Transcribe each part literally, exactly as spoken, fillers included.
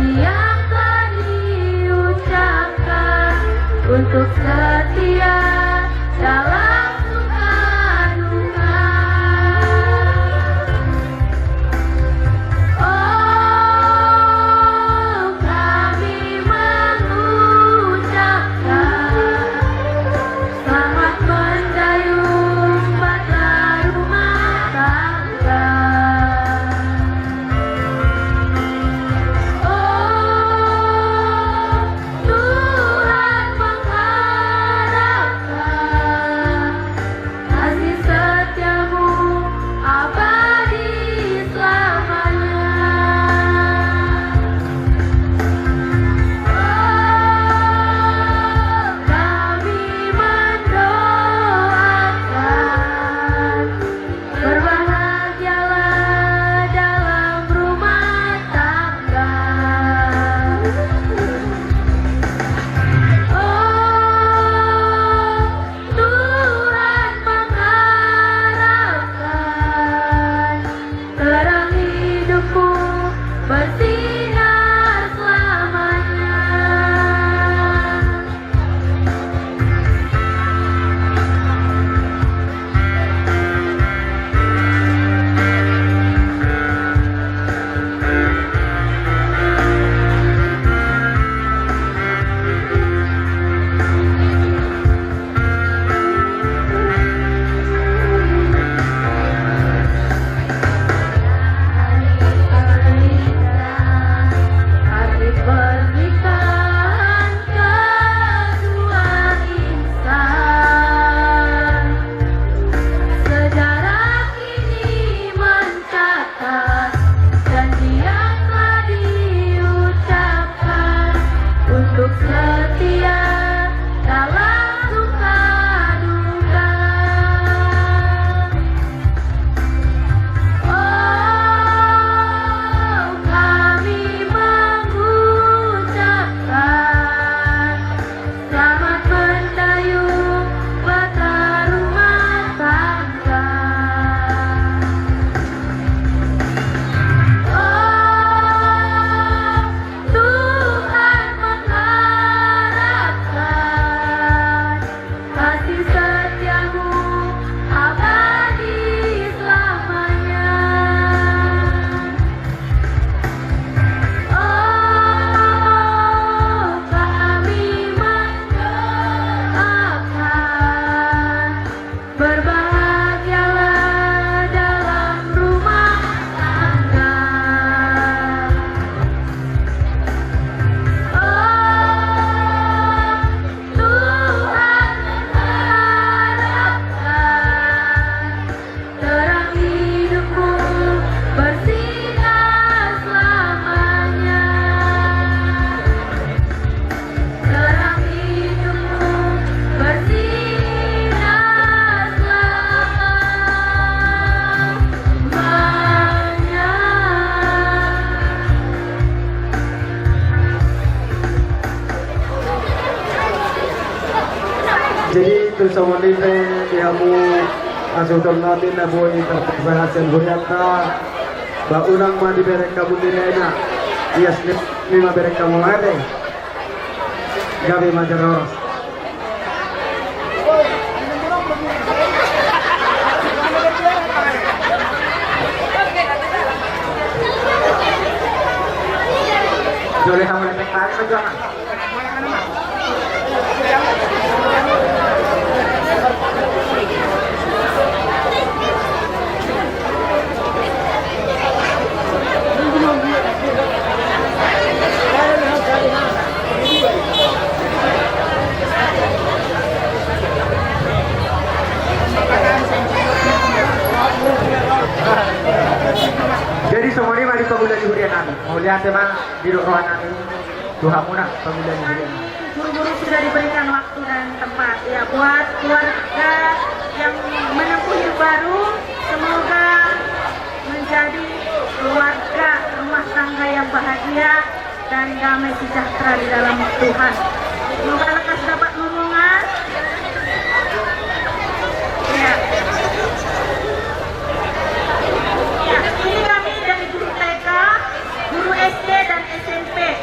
Yang telah diucapkan untuk setia dalam suka duka. Oh, kami mengucapkan selamat mendayung bata rumah tangga. Oh, Tuhan mengharapkan kasih setiamu abadi selamanya. Oh, kami mendoakan berbahagialah dalam rumah tangga. Oh, Tuhan mengharapkan terang hidupku bersinar selamanya. Arti pernikahan kedua insan. Sejarah kini mencatat janji yang telah diucapkan untuk setia dalam suka duka. Oh, kami mengucapkan selamat mendayung bata rumah tangga. Oh, Tuhan mengharapkan kasih setiamu abadi selamanya. Oh, kami mendoakan berbahagialah dalam rumah tangga. Oh, Tuhan mengharapkan terang hidupmu bersinar selamanya. Terang hidupmu bersinar selamanya. Jadi, tu songon i pe di hamu hasuhuton nami na boi tarpasahat sian hurianta, ba unang ma dibereng hamu ni lae na, ias ni, ni ma bereng hamu ma ate. Gabe ma jala horas. Jole hamu na tek tari perjuangan. Jadi songon i ma di pangula ni huria nami. Mauliate ma didok roha nami tu hamuna pangula ni huria nami. Guru-guru sudah diberikan waktu dan tempat, ya, buat keluarga yang menempuh hidup baru, semoga menjadi keluarga rumah tangga yang bahagia dan damai sejahtera di dalam Tuhan. Semoga lekas dapat ngomongan. Ya. Ya, ini kami dari guru T K, guru S D dan S M P.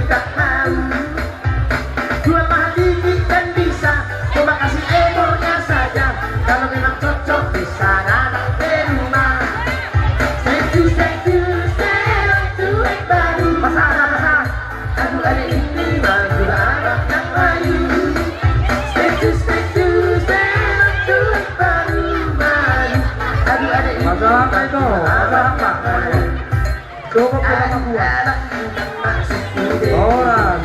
tidak mau. Dua mahal dikit dan bisa, cuma kasih ekornya saja. Kalau memang cocok di sana tak terima. Stay tune, stay tune, stay tune, baru. Masa, masa. Aduh, ada ini mah juga anak yang lain. Stay tune, stay tune, stay tune, baru, baru. Aduh, ada ini mah juga anak yang lain. Masalah apa itu? Masalah apa? Cukup kita buat. Horas.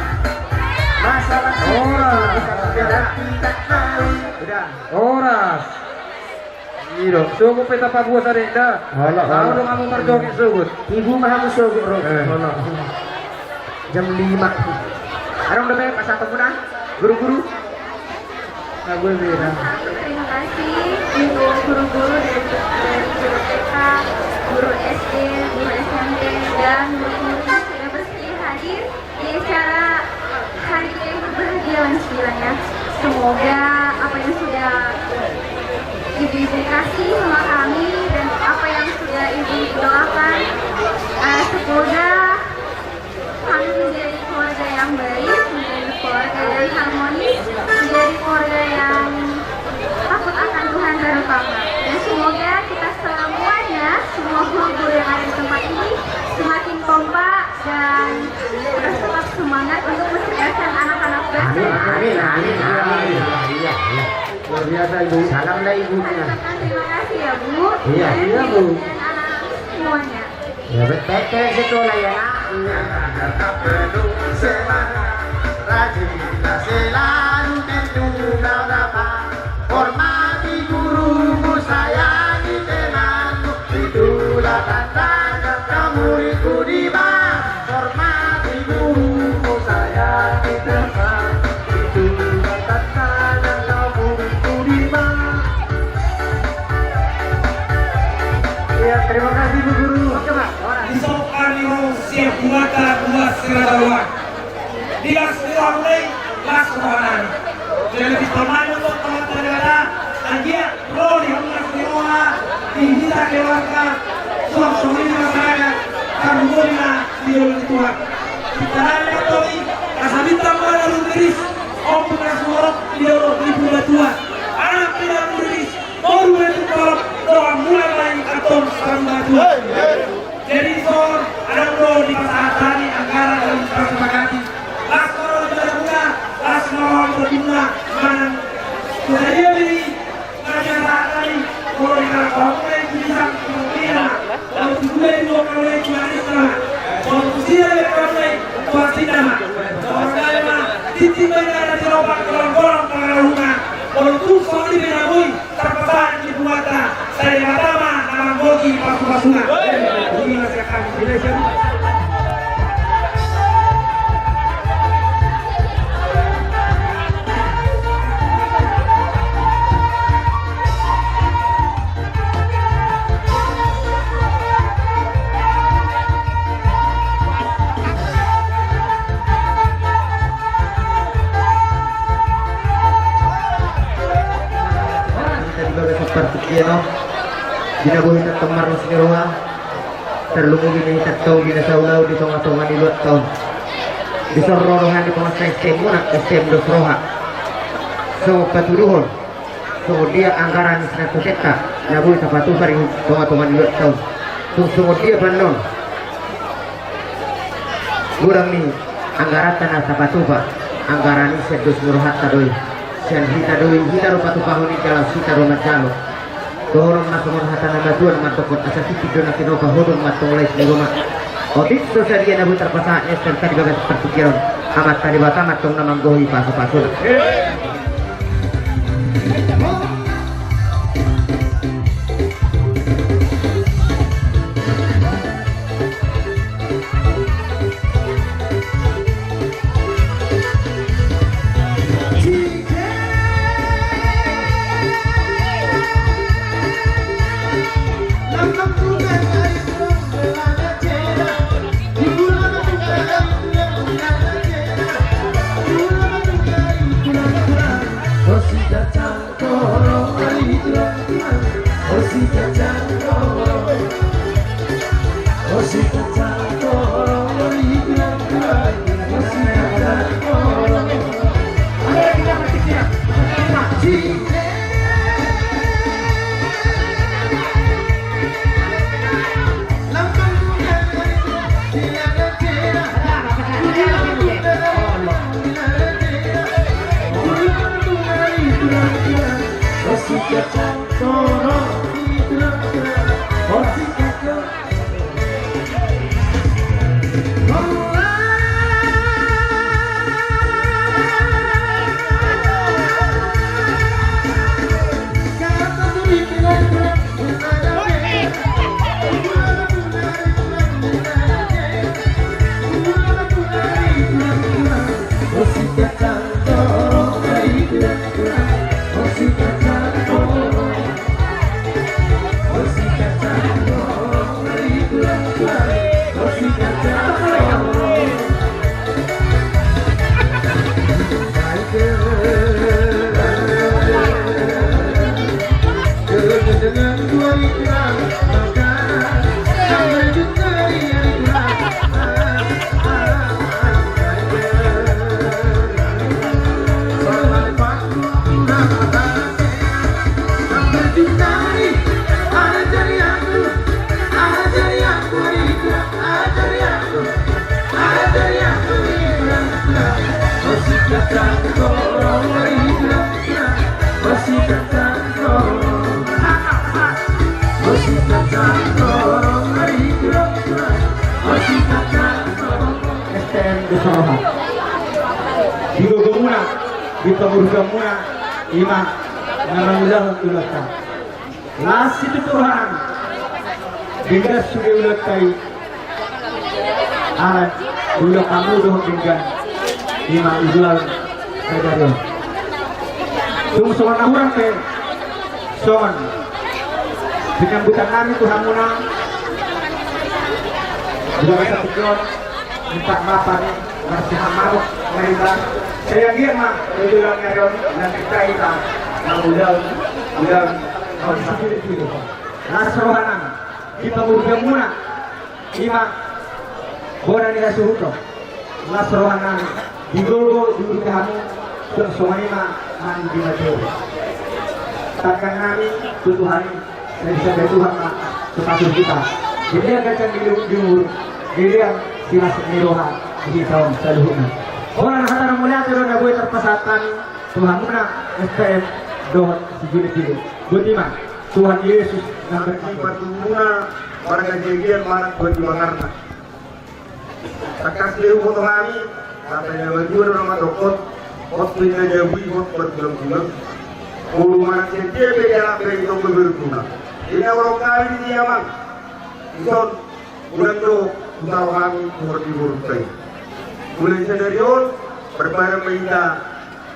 Horas. Horas. Horas. Iro, cukup kita pabuat tadi dah. Horas, horas. Tahu dong, kamu marjoget sugut. Ibu mah aku sugut, Bro. Eh. Horas. Jam lima. Adong dope pasahaton muna, guru-guru. Aku bilang. Terima kasih untuk guru-guru dari, dari guru T K, guru S D, guru S M P, dan guru-guru yang sudah bersedia hadir di acara hari kita yang berbahagia, Mas, bilang ya. Semoga apa yang sudah ibu-ibu kasih sama kami dan apa yang sudah ibu doakan, eh, semoga kami menjadi keluarga yang baik, menjadi keluarga yang harmonis, menjadi keluarga yang takut akan Tuhan terutama. Dan semoga kita semuanya, semua guru-guru yang ada di tempat ini semakin kompak dan terus tetap semangat untuk mencerdaskan anak-anak bangsa. Amin, amin, amin, amin. Iya, iya. Luar biasa, Ibu. Salam lah ibunya. Terima kasih ya, Bu. Iya, iya, Bu. Dan anak-anak semuanya. Ya, bet-, bet-, bet-, sekolah ya, Nak. Tetap penuh semangat, rajinlah selalu, tentu kau dapat. Hormati gurumu, sayangi temanmu, itulah tandanya kau muridku di mata. Hormati gurumu, sayangi temanmu, itulah tandanya kau muridku di mata. Iya, terima kasih, Bu Guru. Oke, Pak. Di soal ini siap buat buat sira dawa. Di las ni roha muna i, las rohanami. Jadi di pemain untuk teman-teman ada, anggia, ro di humas ni roha, di hita keluarga, suang songoni masyarakat, karena di dalam Tuhan. Kita ada yang tahu, asal kita mana lu miris, om pernah suara, di dalam ibu Tuhan. Anak tidak miris, baru itu kalau doa mulai main atau sarang batu. Molo tu ginjang tu ginjang ma, molo tu gula i tu gula i tu manis ma, molo tu sida i tu sida ma, molo tu sida ma, tintin ma inna na tiropak, golanggolang pangarahutna, molo tung songon i pe na boi tarpasahat di punguanta, sai Debata ma na manggohi pasupasuna. Ima siap kami. Hita di bagasan partingkian on, di na boi hita tong marlas ni roha, tarlumobi ma hita tong di na saulahon di tongatonga ni luatta on. Dison ro roha ni pangasta S T M muna, S T M dos roha. Songon patuduhon songon dia anggaran ni sinantosenta na boi tapatupa di tongatonga ni luatta on. Tung songon dia pe annon godang ni anggaranta na tapatupa, anggaran i sian dos ni rohanta do i. Sian hita do i, hita do patupahon i jala hita do manjalo. Dohonon ma songon hata ni natuatua na mandokkon asa tintin do na tinopa, hodong ma tong lais ni ruma. Otik do sadia na boi tarpasahat ni S T M ta di bagasan partingkian on. Amanta Debata ma tong na manggohi pasupasuna. S T M dos roha. Di gogomuna, di pangurgamuna, ima na mangulahon ulaonta. Las situtu rohanami. Denggan sude ulaonta i. Alai ulaon hamu dohot denggan, ima ulaon sadari on. Tung songon na hurang pe songon panyambutan nami tu hamuna. Di bagasan tingki on, minta maaf ni marsihamamuk, maribang. Sai anggiat ma di ulaon ni ari on nang hita, hita mangulahon ulaon, ulaon sipilipili. Las rohanami di pangurgamuna, ima bona ni hasuhuton. Las rohanami di gogo di urupi hamu, songon i ma nang di na jolo. Tangkang nami tu Tuhan i. Sai disambi Tuhan ma tu pasu hita. Dilean ganjang di umur, dilean silas ni roha di hita on saluhutna. Holan hata na mauliate do na boi tarpasahat hami tu hamuna S T M dohot sijolo-jolo. Boti ma. Tuhan Yesus na berlipat umuna marga Siagian manang Tuhan di Bakarna. Tangkas do huboto hami, hata ni natuatua do na mandok, hot pe na jabu i hot margulang-gulang. Molo manang sian dia pe jala pe i tong beberguna. Ina orang kami di Amang. Ison. Unang do hutaon hami tu horbo ni borunta i. Mulai sadari on, marbarang ma hita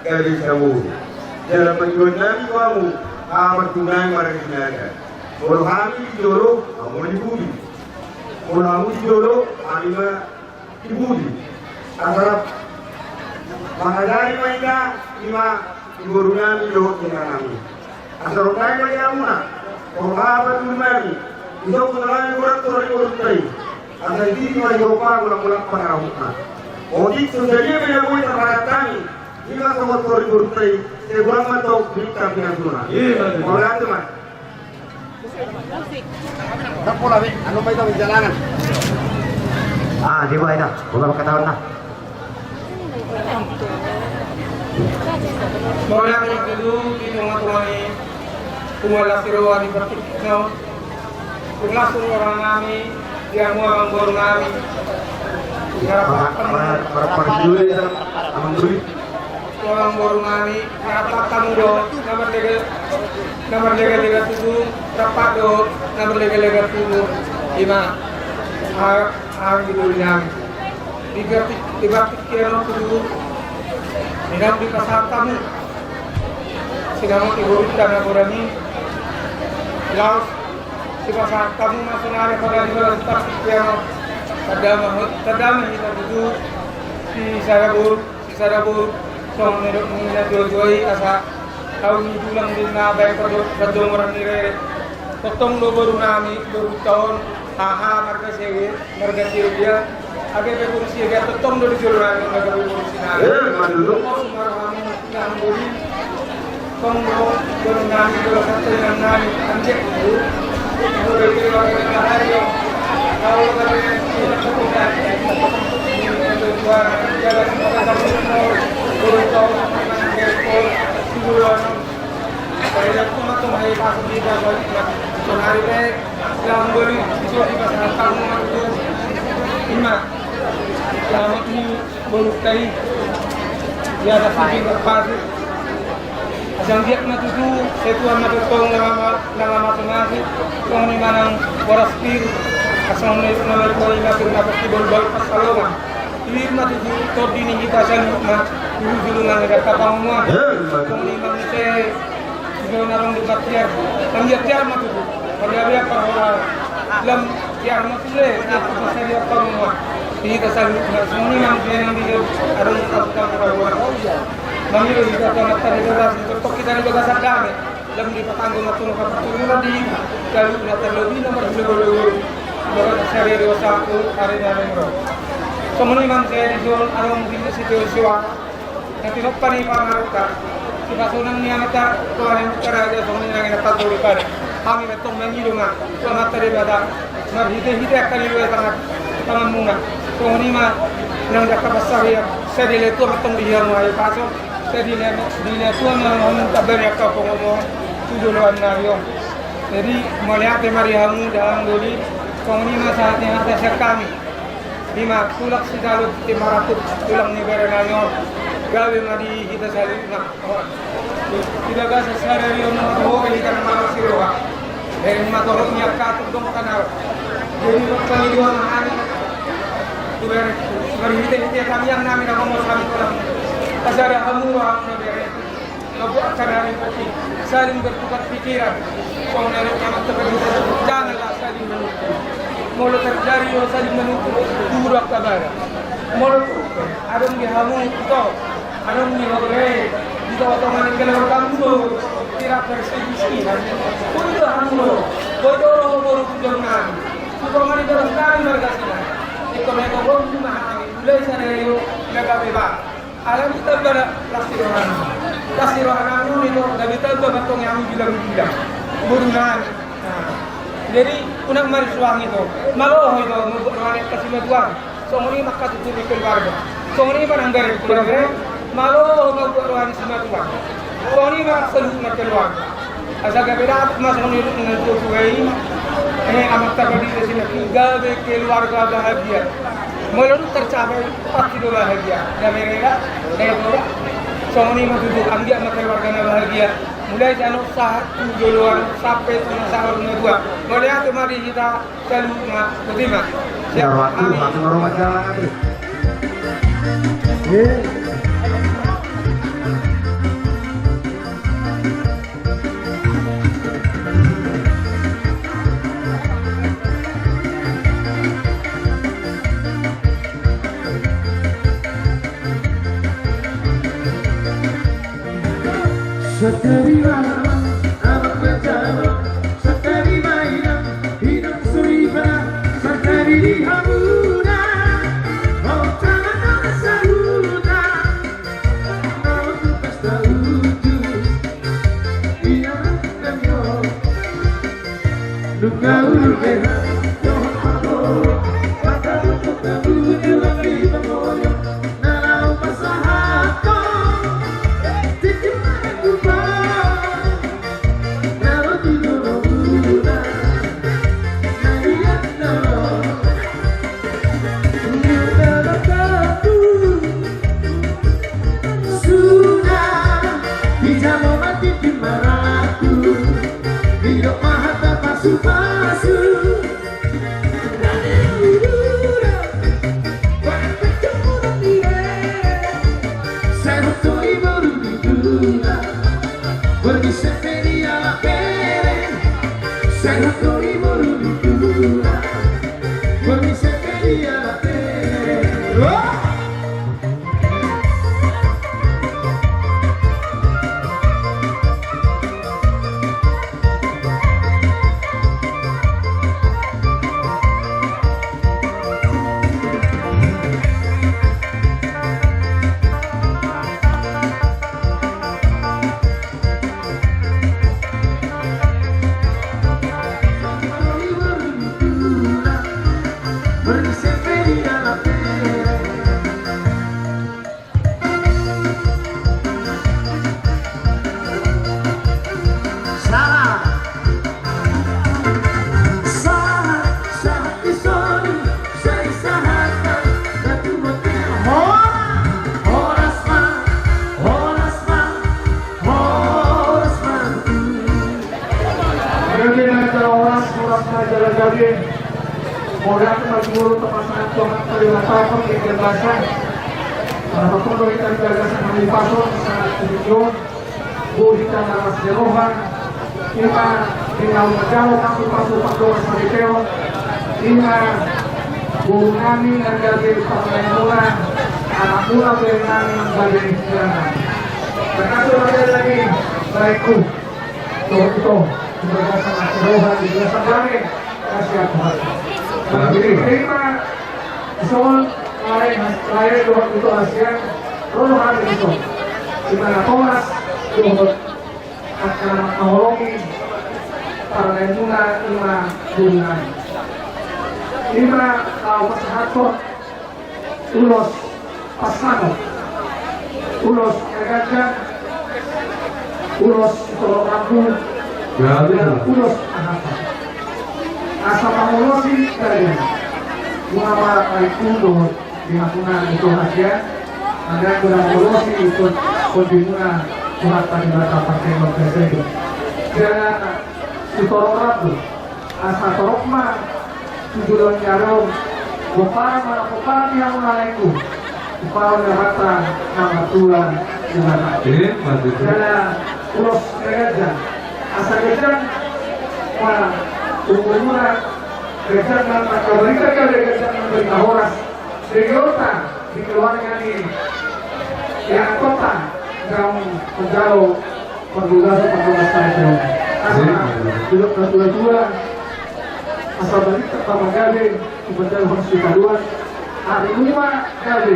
gabe saboru. Jala pangidoan nami tu hamu, aha ma tu nami marga Sinaga. Molo hami di jolo, hamu ma di pudi. Molo hamu di jolo, hami ma di pudi. Asa rap mangajari ma hita, i ma di boru nami dohot di inang nami. Asa ro nai ma di hamuna, ro hapa tu nami, ison tu nami urat tu ro di boru tai. Asa i di ma di hopa ulang-ulang pangarahutna. Otik so sadia pe na boi tarpadat hami, i ma songon tu ro di boru tai, sai ulang ma tong di hita pinasuna. Mauliate ma. Ah, di bawah itu. Bukan ketahuan lah. Mauliate ma tutu di tonga-tonga ni. Tung las ni roha ni partikno. Tung las ni roha nami. Di hamu amang boru nami. Para, para, para, para juri, amang juri. Amang boru nami, rap hamu do, na marlega, na marlega-lega tutu, rap do, na marlega-lega tutu. I ma, a, a, di boru nami. Di bakti, di bakti kiano tutu. Inang di pasahat hamu. Sinamot di boru tana boru nami. Laos, di pasahat hamu, masuk nari pada di boru bakti kiano. Tadama, tadama hita tutu. Di saya boru. Sisada boru, songon na nidok ni natuatua i asa, au ni tulang di na baen padomuran ni rere. Tongtong do boru nami, boru taon, aha, marga Siagian, marga Siagian, age pe boru Siagian, tongtong do di jolo nami, marga boru Sinaga. Eh, manurut. Tongtong sumarohami, nang boru. Tong do, boru nami, boru satu yang nami, anjek. Ima, selamat ni. Boru tai, ia da suci berpadu. Asa anggiat ma tutu, sai tuan ma tutu, nama, nama matu matu, tong ni manang boras pir, asa ni nama tutu, nama tutu, nama tutu, bol, bol, pasalongan. Pir ma tutu, tondi ni hita saluhutna, dulu, dulu, nama, nama, nama, nama, nama, nama, Ido na ro di batiar, kan dia tiar ma tutu. Kan dia dia parhoraon. Lam tiar ma tutu le, dia tutu sadia parhoraon. Di hita saluhutna, songon i nang dia nang dia, adong tahu tahu parhoraon. Mangido hita tu Amanta di bagas, tongtong hita di bagasan dame. Lam dipatanggung ma tutu, kapaturunan di hita. Saluhutna, terlebih na marhulehon. Bagas sadari on sahat tu ari na naeng ro. Songon i nang dia di son, adong di situ siwa. Na tinompa ni pangarahutna, sipasonang ni Amanta, Tuhan yang berkaraja, songon i nang inanta Debata. Hami ma tong mangido ma tu Amanta Debata, marhitehite angka ni loja tangan, tanganmuna. Songon i ma nang di angka pansarian, sai dilehon Tuhan ma tong di hamu aek pasu, sai dilehon, dilehon Tuhan ma hamu tamba ni angka pangomoan tu joloan nami on. Jadi, mauliate ma di hamu, dalan doli, songon i ma sahat ni hata sian hami. Ima, tulak sijalo di maratuk, tulang ni bere nami on. Gabe ma di hita saluhutna. Di bagasan sadari on, molo hita na marlas ni roha. Bere ma torop ni angka atuk dong tano. Jadi, pangidoan hami. Tu bere, marhitehite tangiang nami na mamos hami tulang. Pasada hamu roham na bere. Mambuat sadari poti, saling bertukar pikiran. Songon na nidok ni Amanta Debata, janganlah saling menuntut. Molo terjadi saling menuntut, tubu do angka bara. Molo adong di hamu ito, adong di hamu re, di tongatonga ni keluargamu do, tidak perselisihan. Boi do hamu do, boi do roha boru tu jolma. Tu tonga ni boru nami marga Sinaga. Ito meko boru tu maha kami, mulai sadari on, maka bebas. Alai ditamba las ni rohana. Las ni rohana on ito, gabe tamba ma tong hamu bilang-bilang. Boru nami. Nah. Jadi, unang marisuang ito. Malo ito, mambuat roha ni angka simatuang. Songon i ma angka tutur ni keluarga. Songon i ma nang bere keluarga. Malo mambuat roha ni simatuang. Songon i ma saluhutna keluarga. Asa gabe dapot ma songon i dok na tuatua i. Eh, amanta padi na sinapin gabe keluarga bahagia. Molo dung tercapai, pasti do bahagia. Dame reda, dame reda. Songon i ma tutu, anggiat ma keluarga na bahagia. Mulai sian on sahat tu joloan, sampe tu na saur matua. Mauliate ma di hita. Satarima amang, amang manjalo, satarima inang, inang soripada, satari di hamuna. Ho tama tama sahuta, naung tu pesta uju, inang kami ho. Nunga ulu beha dohot pangolo, mata tutup tabu di laki pangolo. Na laho pasahathon tingki manang tupa, na ro tu jolomuna, na liat na ro. Nunga ro tabu, sudah dijalo mati di maratu, didok ma hata pasupasu. Sahat, sahat, sahat di solu, sai sahat, na tumundalhon. Horas, horas ma, horas ma, horas ma. Gabe ma jala horas, horas ma jala gabe. Mauliate ma jumolo tapasahat Tuhan, tali rata, pake jabasa. Karena betul do hita di bagasan hami pason, saat video. Boi hita na las ni roha, ima di na manjalo pasupasu pardongansaripeon, ima boru nami na gabe parmaenmuna, anakmuna boru nami na gabe hijrana. Makasih lagi, baikku. Tuh, tuh, di bagasan las ni roha, di bagasan dame. Kasih aku hati. Terima. Son, lain, lain dohot ito asian, roha di son. Di mana Thomas, dohot, akan mengolongi, parmaenmuna ima boru nami. Ima, au pasahathon, ulos, pasangon. Ulos na ganjang, ulos sitorop rambu, ya, betul. Ulos na hata. Asa mangolosi kalian. Muna ma ahu dohot di hamuna di Tuhan ya. Anda muna mangolosi ikut kondimuna Tuhan pada mata pakai mata saya. Jangan sitorop rambu. Asa torop ma tu joloan ni ari on, pomparan ma na pomparan ni hamu na laengku, pomparan ni Amanta na martua Debata. Eh, mantap. Jala ulos na ganjang, asa ganjang ma umurmuna, ganjang ma angka barita gabe, ganjang ma barita horas. Di keluarga, di keluarga ni, ya, kota, naung manjalo pardongansaripeon, pardongansaripeon on. Asa, iya, iya, didok natua-tua, asa balintang ma gabe, tu panjaluhon sitadoan, ari numa gabe,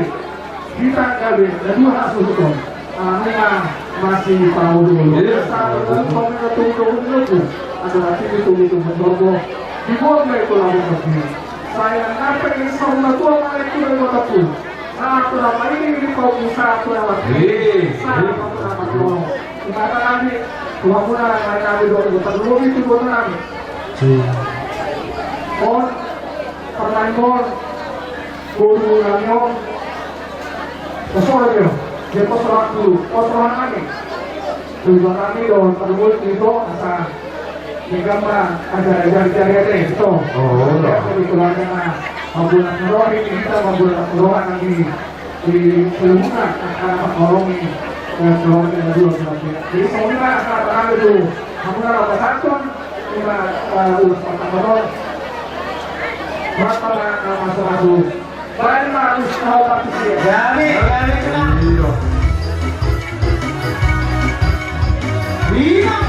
hita gabe, na dua hasuhuton. Ala nunga masipaolo-olo. Iya. Asa, iya, iya, tongtong, tongtong, tongtong. Asa, nanti tongtong, tongtong, tongtong. Dibuat ma i tu labun. Sai nang nape ni saur matua ma i tu labun. Satu nama ini, ini kau bisa, satu nama. Iya, iya. Satu nama. Terima kasih. Tuhan muna nai nami do, tarlumobi tu boru nami. Hmm. On, pernah on, boru nami on. Kosoro dia, dia kosoro aku, kosoro nami. Tuhan nami do, tarlumobi tu ito, asa, dia gambar, acara jari-jari ada itu. Oh, ya, jadi keluarga, mambuat roh ini kita, mambuat roh nami. Di Selunga, anak Korong ini, eh, Korong ini dua, dua, dua. Jadi, semua anak-anak itu, kamu nak apa satu? Lima, eh, ulas patang motor. Berapa nama seratus? Baik, Mak, harus tahu pasti dia. Jadi, jadi, Mak. Iya. Iya.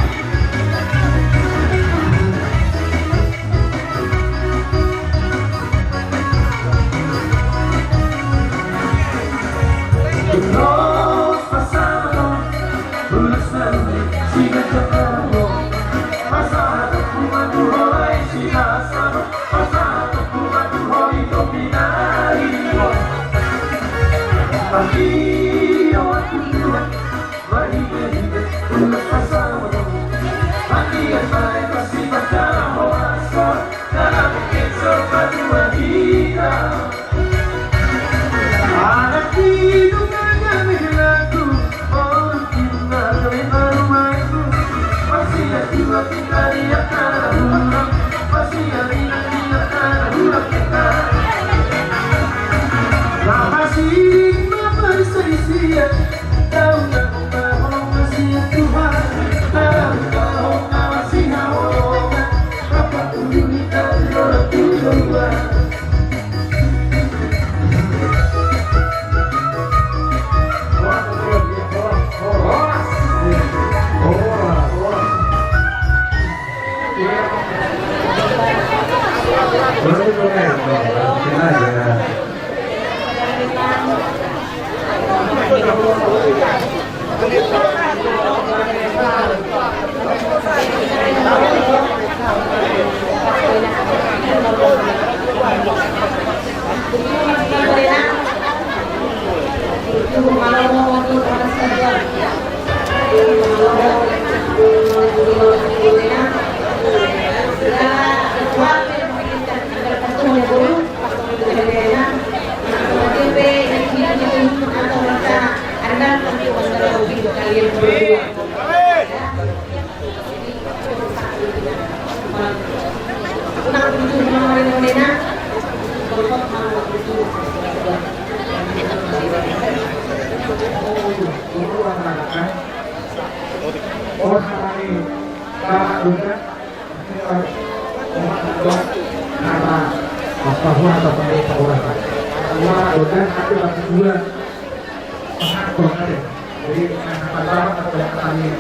Jadi, nah, apa-apa, apa yang kami, eh,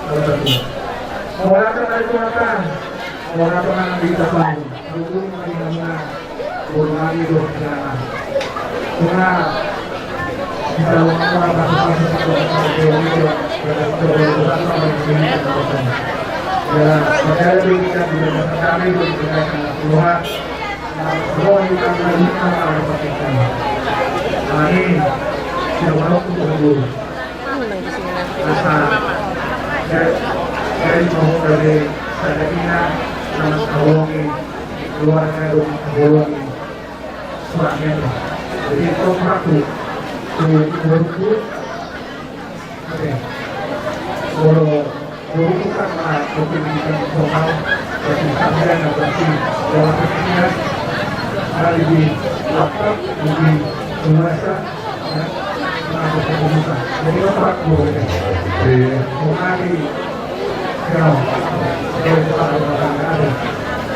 berdua. Orang kenal Tuhan, orang kenal di depan. Berhubung dengan orang lain itu, jangan. Karena bisa orang-orang masuk-masuk ke dalam diri itu, ya, makanya itu kita juga kami itu juga sangat keluar. Nah, semua kita menerima Allah seperti itu. Amin. Terima kasih. Asa, dari, dari mau dari Sadakina, anak Awongi, keluarga dong Awongi, suratnya tuh. Jadi, itu aku, aku, aku, oke. Kalau, kalau bukan, ah, pendidikan formal, berarti sampai ada berarti dalam pendidikan, ada di laptop, di rumah,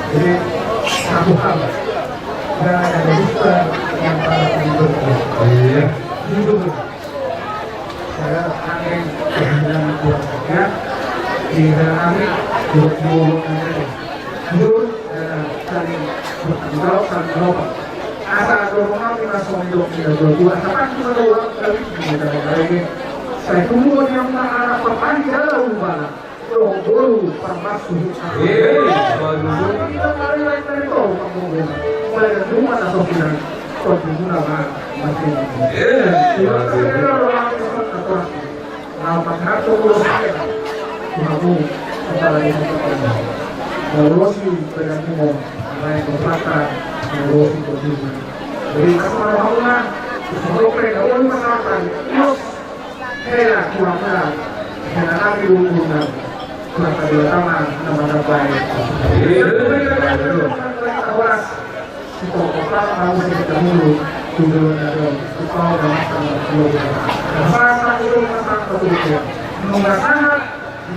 Jadi, satu hal, jangan ada dusta yang pada penduduk. Iya. Jujur. Saya angin kehilangan keluarganya. Di dalam angin, dua puluh orang. Jujur, eh, saling bertanggung jawab, saling menolong. Asa dohononnami na songon i do, asa pasti manoa kami di dalam ini. Sai tumbuh yang mana anak pertani dalam rumah. Dohot boru parmasuk. Eh, bagus. Kita kali lain dari bawah kampung. Saya rumah atau bilang, kau di mana, Mas? Eh, bagus. Nah, Pak Hato, Hamu, kepala desa Tepung. Maulosi badanmu, naeng berpatar, maulosi kondisi. Jadi, kasih tahu hamu na, semoga mereka mau masyarakat, terus, hela, kurang hela, hela nanti dulu, kurang hela. Kurang hela, nama, nama, nama, baik. Iya, iya, iya, iya. Horas. Sitopotang tahu sini dahulu, tujuan ada, upau dan makan, tujuan. Rasa itu masak betul. Mengasah,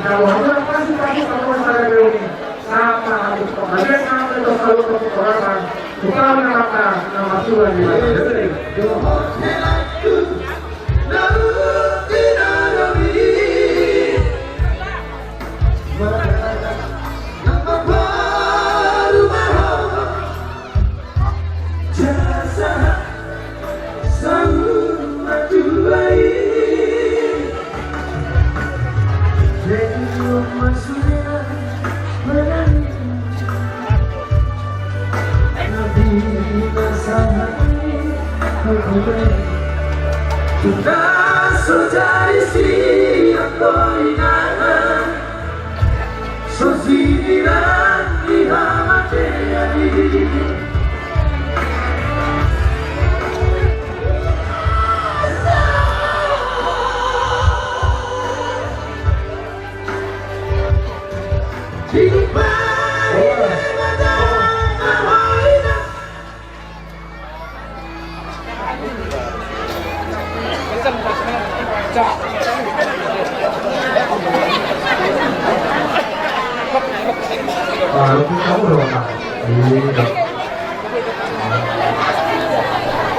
jauh ada pasti-pasti kamu saya beli. Sama aku kembali, sama itu selalu ke orang. Upau dan makan, nama Tuhan di mana. Jadi,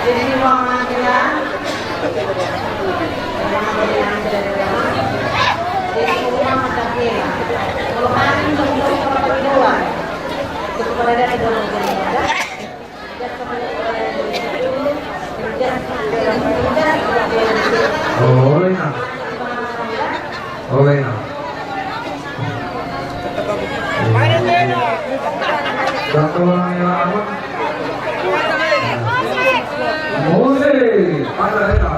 di ruang acara, ruang acara yang ada di dalam. Jadi, ruang acara. Kalau hari ini, untuk keperluan, untuk keberadaan di dalam acara. Oleh na. Oleh na. Oleh, pada kita.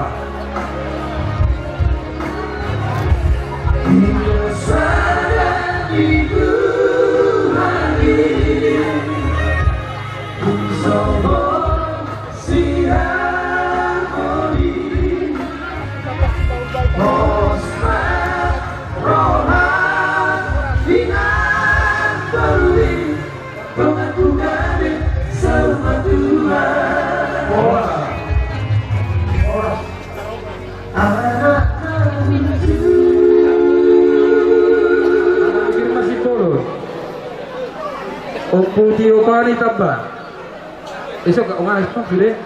Ompu Tio Pani tamba. Isok gak ungas pun sudah.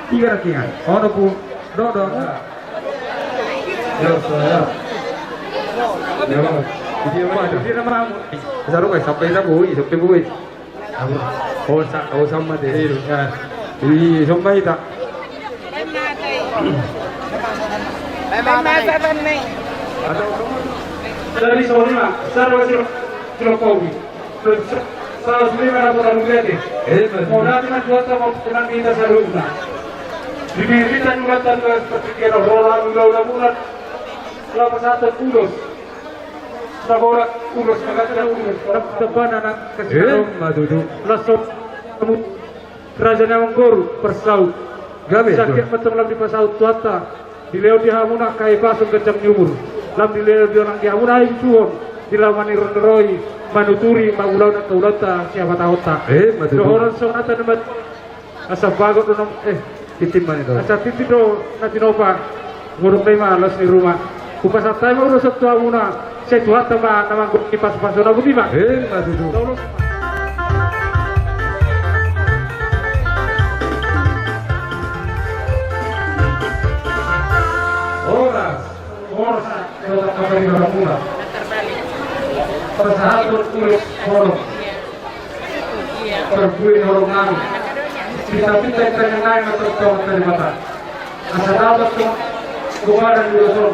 Tiga rakingan. Ono pu. Dok, dok. Ya, saya. Ya, Bang. Dia mah, dia mah. Saru kai sampai na boi, sampai boi. Oh, sa-, oh, sama deh. Iya. Iya, sama kita. Dari Solima, Sarwa Siro, Siro Kowi. Saus lima na kota Lumbete. Eh, betul. Mau nanti nanti buat sama tenang kita sarungna. Di bibir kita juga tanda seperti kena rola, ula-ula bulan. Kelapa satu ulos. Sabola ulos, kagak ada ulos. Tebana na kasih. Eh, ma tutu. Lasot. Raja Nawangguru, Persau. Gabe, sakit betul. Metong lam dipasaut Tuhanta. Dilehon di hamuna angka i pasung ganjang ni umur. Lam dilehon di hamuna ai suhon. Di laman i ron roi, manuturi, mangulahon angka ulaonta, siapa tahonta. Eh, ma tutu. Dohonon songon hata ni mat-, asa bagot do nom-, eh. Tintin ma ni do. Asa tintin do na tinopa. Godang na i ma las ni ruma. Hupasahat hami ma ulos on tu hamuna. Sai Tuhanta ma na manggohi pasu-pasu na boti ma. Eh, ma tutu. Horas, horas, horas, horas, horas. Pasahathon ulos holong. Parbue ni holong nami. Pinta-pinta i tangan nami ma tongtong tarima. Asa dapot tu goparan ulos on.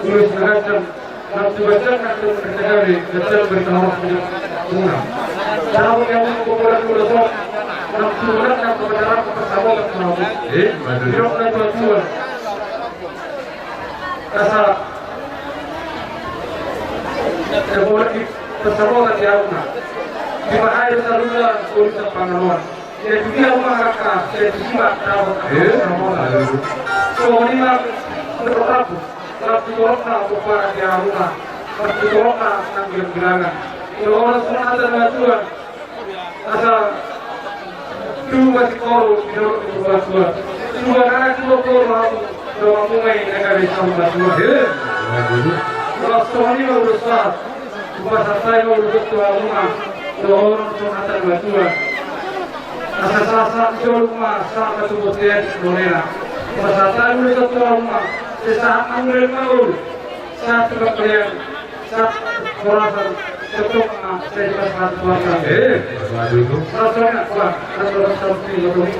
Ulos na ganjang. Nang tu ganjang nang tu bertagari ganjang berita holong ni muna. Dapot ni hamuna goparan ulos on. Nang tu ganjang nang tu ganjang nang tu ganjang. Eh, betul. Didok na tua-tua. Asa. Tabona di pasamotan di auna. Di bahaya saluran polisi pangaloan. Jadi dia uma kakak, jadi jiwa tahu. Eh, sama ada. Soalnya tetap tetap tolong nak buka di auna. Tetap tolong nak ngambil bilangan. Kalau orang semua ada dua. Asa tuba si koru, tuba tuba. Tuba kana tuba koru, tuba mumai, negara Islam tuba. Tuba sohani ma urusan. Tuba satai ma urusan tuba mumai. Tuba orang tuba tuba. Asa sasa jolma sama tuba tiap monena. Tuba satai urusan tuba mumai. Sesaat anggur ma ulu. Satu kalian. Sat, Khorasan, Cokcok, ah, saya juga satu keluarga. Eh, waduh. Rasanya, wah, ada orang sampai, waduh.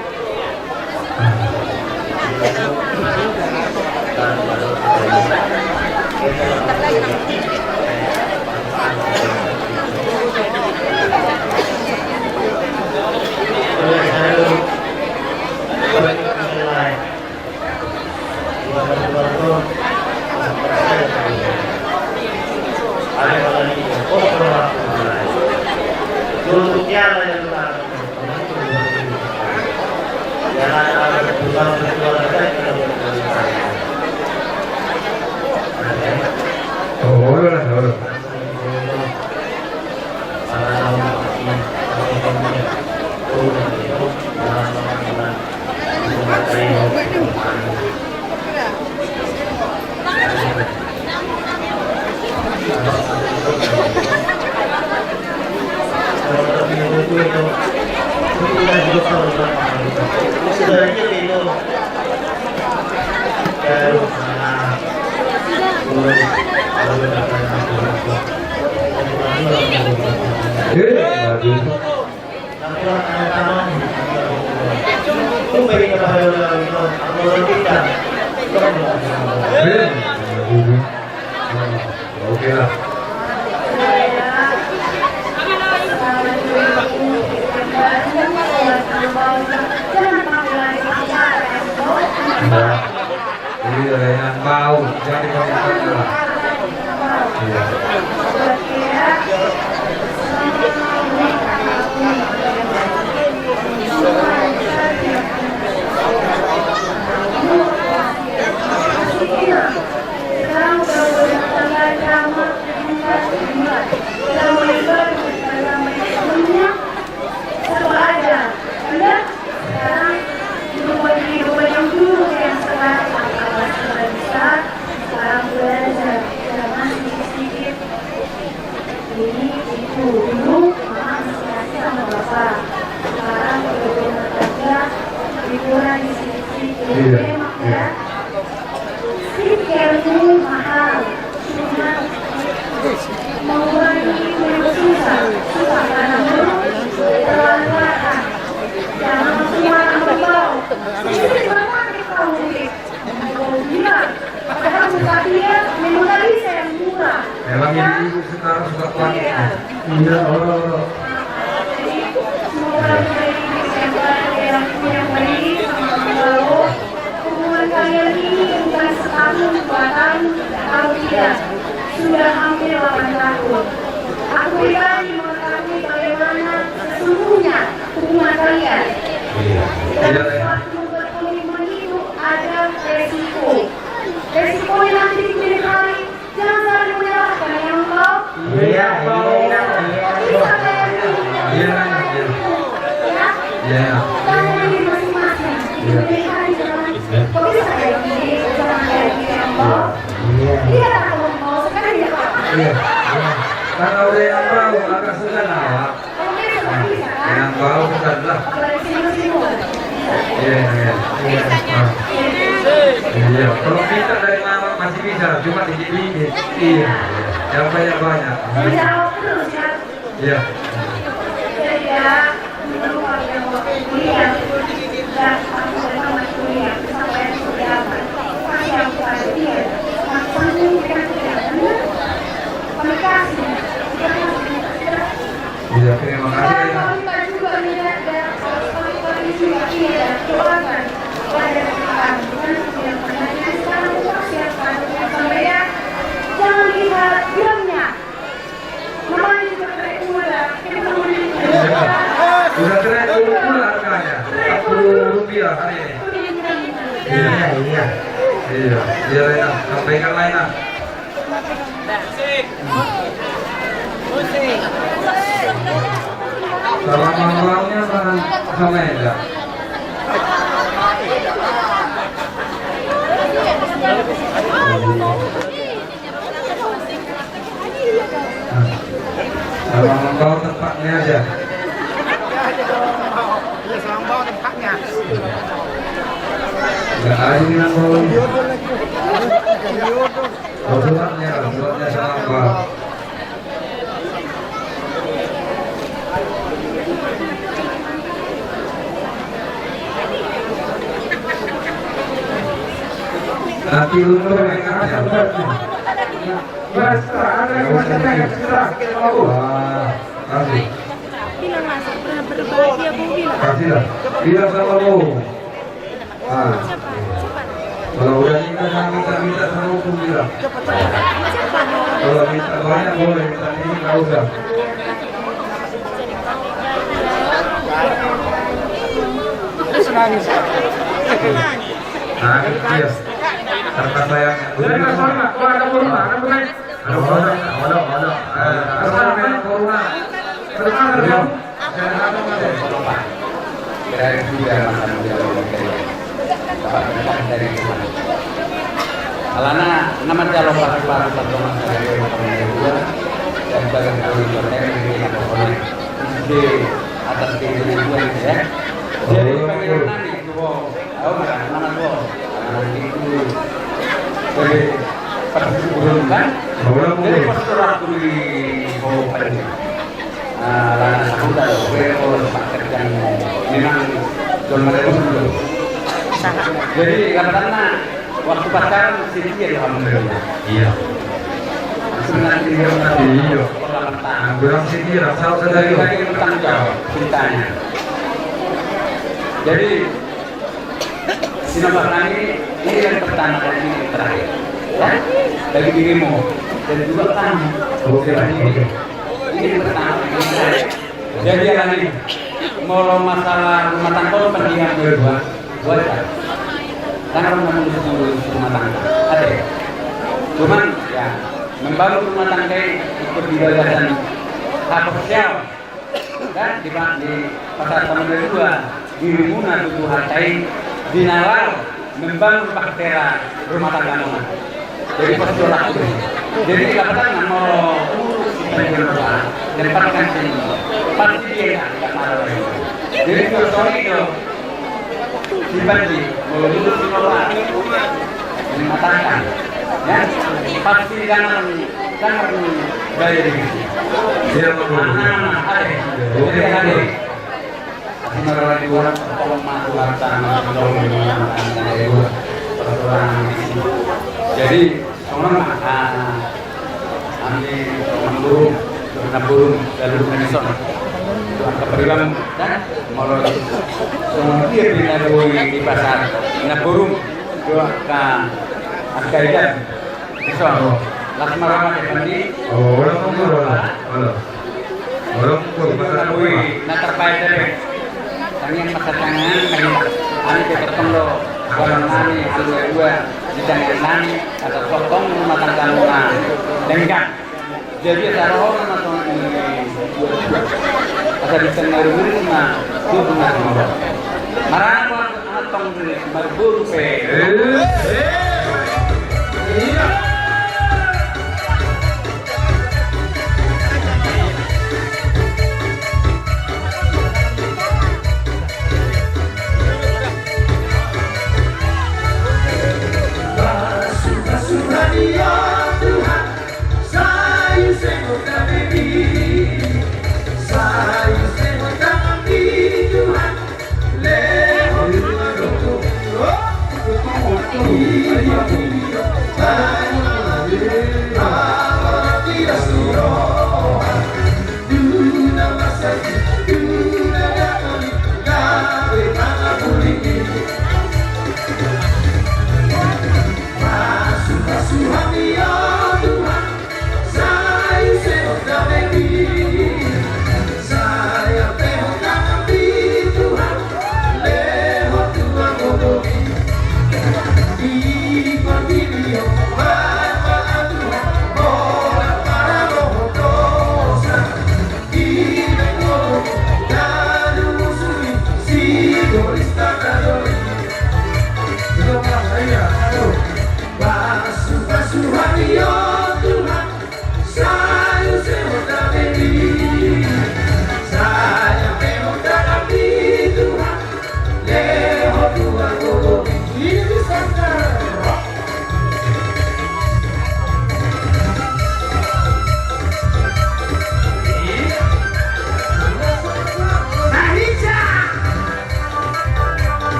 Oke lah. Nah. Iya, yang bau, jadi komentar lah. Iya. Sekarang, untuk bagi, bagi guru yang sekarang, apakah sudah bisa? Sekarang belajar, sudah masih sedikit. Ini, itu, dulu, mama masih ngasih sama bapak. Sekarang, udah berumah tangga, liburan di sini, sini. Iya, iya. Memang, ya. Pikirmu mahal, cuma mengurangi itu yang susah, susah karena dulu terlalu mahal. Jangan cuma membau. Ini cuma pakai kau, Dik. Kau bilang, padahal buka dia memang gak bisa yang murah. Memang ini ibu sekarang suka pakai. Iya. Iya, olo, olo. Jadi, semoga menjadi yang baik, yang punya baik, sama Bang Bawo. Hubungan kalian ini bukan setahun, dua tahun, atau tidak. Sudah hampir delapan tahun. Aku pribadi mengetahui bagaimana sesungguhnya hubungan kalian. Iya. Dan suatu membuat komitmen itu ada resiko. Resikonya nanti di kemudian hari, jangan saling menyalahkan, ya, Bang Bawo. Iya, iya, iya, iya. Bisa kayak gini, iya, iya. Ya. Iya. Tanya diri masing-masing. Iya. Kok bisa kayak gini? Jangan kayak gini, Bang Bawo. Iya. Iya, Bang Bawo, sekarang ya, Pak. Iya, iya. Karena udah yang tahu, agak susah, nah, Pak. Yang bau bukan lah. Iya, iya, iya. Ah. Iya, kalau minta dari mama masih bisa, cuma dikit-dikit. Iya, iya. Yang banyak-banyak. Iya. Iya, terima kasih. Saya mau minta juga nih, ya, dan sekali-kali juga, iya, doakan kepada kita, dengan kemudian pengajian sekarang, kita siapkan untuk sampai, ya. Jangan lihat geramnya, Sudah keren, turun pula harganya. Empat puluh rupiah hari ini. Iya, iya. Iya, iya, Lena. Sampaikan, Lena. Salam malamnya, Bang. Sama ya, Bang? Nah, sama mengkau tempatnya aja. Iya, sama mengkau tempatnya. Nggak ada yang mau. Oh, suratnya, suratnya sama mengkau. Nanti lu tuh yang kasih suratnya. Mas, ada yang mau saya tanya, sudah, kita mau. Wah, kasih. Bilang langsung, ber-, berbahagia, Bu, bilang. Kasih lah. Bilang sama Bu. Ah. Kalau udah nikah, jangan minta-minta sama Bu, bilang. Kalau minta banyak boleh, minta dikit nggak usah. Terus nangis. Nangis dia. Karena sayang. Udah, udah, udah, udah, udah. Ada orang, ada orang, ada orang. Eh, ada orang yang corona. Ada orang, ada orang. Dari dia makan dia orang kaya. Bapak kita dari sana. Alana nama dia lupa, lupa, lupa, lupa, dari orang dua. Dan bagian dari orang yang di atas diri dua, ya. Jadi, pengen nanya, itu, Bang. Au ma, nama tua. Jadi, pas turun kan? Jadi, pas turun aku di bawah pada. Ah, lana sahuta, gue mau pakai yang memang jual mereka dulu. Jadi, katanya, waktu pacaran, si dia, alhamdulillah. Iya. Langsung nanti dia, iya. Kurang si dia, salah satu. Jadi, lagi bertanggung jawab, ceritanya. Jadi, Sinopat nami, ini yang pertama kali, ini yang terakhir. Ya? Bagi dirimu dan juga kamu. Oke, oke. Ini yang pertama kali, ini yang terakhir. Jadi, ya, ini, molo masalah rumah tangga, pendiam dua-dua, wajar. Karena orang ngurus rumah tangga. Ada. Cuman, ya, membangun rumah tangga itu di bagasan hak sosial. Kan di, di pasal dua, dirimuna tujuh hata i di nalar membangun bahtera rumah tanggamuna. Jadi, pas tolak itu. Jadi, kapan nama urus kita di rumah, tempatkan sini. Pasti dia nggak, nggak marah lagi. Jadi, kalau soal itu, Sipan di, molo dulu di bawah. Dimatangkan. Ya. Pasti jangan, jangan gaya di sini. Iya, betul. Anak-anak, ada. Oke, ada. Tapi masalah di luar, tolong masuk harta, tolong di luar, tolong di luar. Persoalan di sini. Jadi, Songon, ah, ami namboru, namboru, lalu nangison. Doa keperluan, dan molo songon dia bina boi di pasar, namboru, doa ka angka idan. Ison, las maramat ya, Pandi. Oh, ulang, ulang, ulang, ulang. Molo mungkul, masa na boi, na tarbaen dope. Tangiang masa tangan, tangiang. Ami pe tongtong do, boan nami, alu dua, di tangiang nami, asa tongtong rumah tangga muna denggan. Jadi, asa rohana ma tong, asa di tengah rumah, tubuh na tong. Marana. Antong marboru pe. Basuh, basuh hami, ya Tuhan, sai use ma damemi, sai use ma damemi, Tuhan.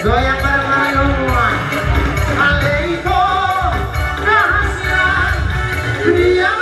Goyang bareng-bareng semua. Aleko rahasia. Dia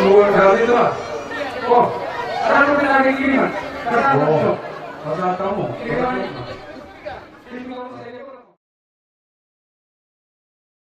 Oh, ada itu lah. Oh, ada pertanyaan ini, Mas. Ada apa, Mas? Ada tamu. Iya.